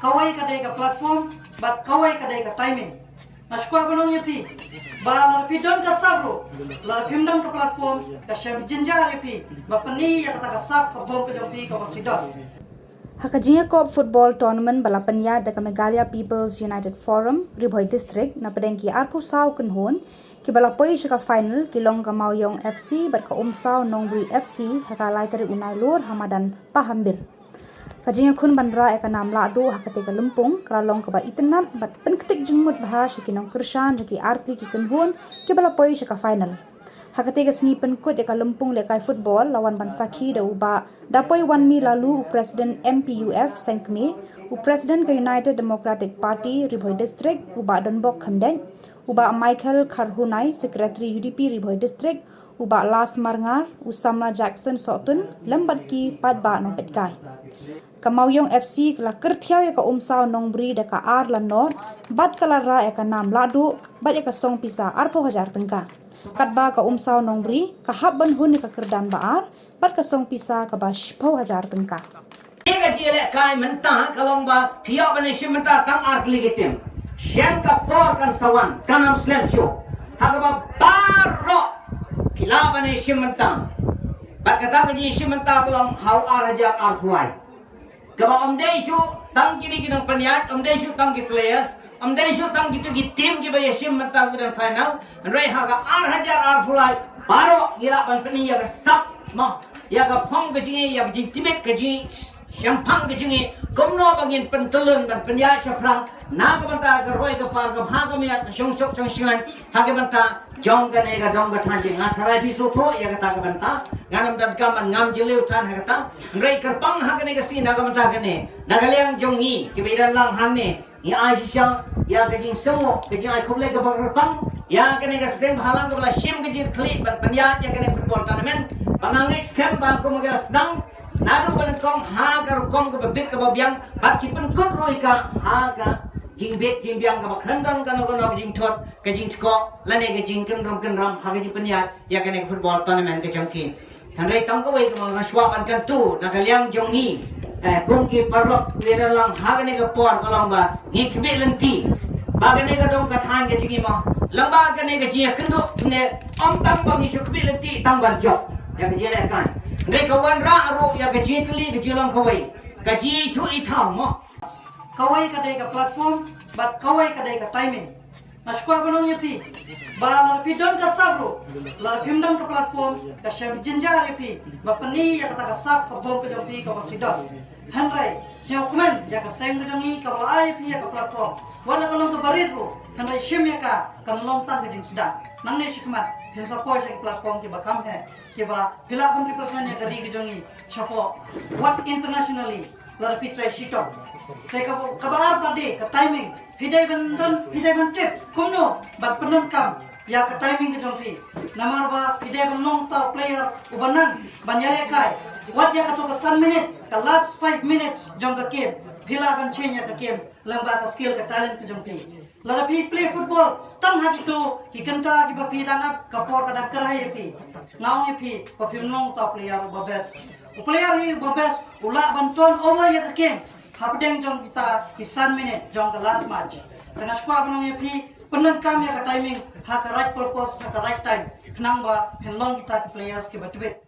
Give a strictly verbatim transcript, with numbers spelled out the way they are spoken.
Kawei ka dei ka platform bad kawei ka dei ka timing. Nga sngewkwah ban ong ïa phi ba lada phi don ka sap ruh, lada phim don ka platform, ka shem jynjar ïa phi ba pyni ïa kata ka sap ka bom ka jong phi kaba phi don. Ha ka jingïakop football tournament ba la pynïaid da ka Meghalaya People's United Forum, Ri Bhoi District, na pdeng ki arphew saw kynhun kiba la poi sha ka final, ki long ka Mawiong F C bad ka Umsaw Nongbri F C, ha ka lai tarik u Nailur ha madan Pahambir. Ka jingïakhun ban rah ïa ka nam lahduh ha katei ka lympung ka la long kaba itynnad bad pynktik jingmut bha sha ki nongkyrshan jong ki artylli ki kynhun kiba la poi sha ka final. Ha katei ka sngi pynkut ïa ka lympung lehkai football la wan ban sakhi da u Bah Dapoiwanmi Laloo, u President M P U F Sengkmie, u President ka United Democratic Party Ri Bhoi District, u Bah Donbok Khymdeit, u Bah Michael Kharhunai, Secretary U D P Ri Bhoi District, u Bah Las Marngar, u samla Jackson Sohtun, lem bad ki paidbah nongpeitkai. Ka Mawiong F C ka la kyrthiaw ïa ka Umsaw Nongbri da ka ar la nod, bad ka la rah ïa ka nam lahduh bad ïa ka song pisa arphew hajar tyngka. Katba ka Umsaw Nongbri ka hap ban hun ïa ka kyrdan ba ar bad ka song pisa kaba shiphew hajar tyngka. Ka jingïalehkai mynta ka long ba phi ïoh ban ïashim mynta tang artylli ki team. Shen ka por kan sa wan, kan ym slem shuh. Ha kaba baroh phi lah ban ïashim mynta. Bad kata ka jingïashim mynta ka long ha u ar hajar arphew lai. Kaba ym dei shuh tang kine ki nongpynïaid, ym dei shuh tang ki players, ym dei shuh tang kito ki team kiba ïashim mynta ki don final. Hynrei ha ka ar hajar arphew lai baroh ngi lah ban pyni ïa ka sap, mo, ïa ka phong ka jong ngi, ïa ka jingtbit ka jong ngi, shemphang ka jong ngi, kumno ba ngin pyntylun ban pynïaid shaphrang na ka bynta ka roi ka par, ka bha ka miat, ka shongsuk shongshngaiñ ha ka bynta jong kane ka dong ka thaiñ. Nga tharai phi sngewthuh ïa kata ka bynta. Ngan ym donkam ban ngam jylliew than ha kata. Hynrei kyrpang ha kane ka sngi na ka bynta kane, na ka liang jong ngi kiba ïadon lang hangne, ngi ai shisha ïa ka jingsngewnguh, ka jingai khublei kaba kyrpang ïa kane ka seng bhalang kaba la shim ka jingkyrkhu ban pynïaid ïa kane ka football tournament. Ba nga ngeit skhem ba kum ka la sdang naduh ba nyngkong ha ka rukom kaba bit kaba biang, bad ki pynkut ruh ïa ka ha ka jingbit jingbiang kaba khlem don kano kano ka jingthut, ka jingtkoh lane ka jingkynrum kynram ha ka jingpynïaid ïa kane ka football tournament ka jong ki. Hynrei tang kawei kaba nga sngewbha ban kyntu na ka liang jong ngi, eh, kum ki paralok kiba ïadon lang ha kane ka por ka long ba ngi khmih lynti ba kane ka dong ka thaiñ ka jong ngi, mo, lane ba kane ka jingïakynduh ne, ym tang ba ngi shu khmih lynti tang ban jop ïa ka jingïalehkai. Hynrei ka wanrah ruh ïa ka jingtylli ka jinglong kawei, ka jingithuh ithaw, mo. Kawei ka dei ka platform bad kawei ka dei ka timing. Nga sngewkwah ban ong ïa phi ba lada phi don ka sap ruh, lada phim don ka platform, ka shem jynjar ïa phi ba pyni ïa kata ka sap ka bom ka jong phi kaba phi don. Hynrei sngewkmen ïa ka seng ka jong ngi kaba la ai ïa phi ïa ka platform. Wat la ka long kaba rit ruh, hynrei shim ïa ka, kan long tang ka jingsdang. Nangne shakhmat phin sa poi sha ki platform kiba kham heh, kiba phi lah ban represent ïa ka ri ka jong ngi shapoh, wat internationally, lada phi trei shitom. Te kaba, kaba ar pat dei ka timing. Phi dei ban don, phi dei ban tip kumno ban pyndonkam ïa ka timing ka jong phi. Namar ba phi dei ban long uta u player uba nang ban ïalehkai. Wat ïa kato ka san minit, ka last five minutes jong ka game, phi lah ban change ïa ka game lyngba ka skill, ka talent ka jong phi. Lada phi play football tang ha kito ki kynta kiba phi dang ap, ka por ka dang kyrhai ïa phi. Nga ong ïa phi ba phim long uta u player uba best. U player hi uba best u lah ban turn over ïa ka game hapdeng jong kita ki san minit jong ka last match. Te nga sngewkwah ban ong ïa phi, pyndonkam ïa ka timing ha ka right purpose, ha ka right time, khnang ba phin long kita ki players kiba tbit.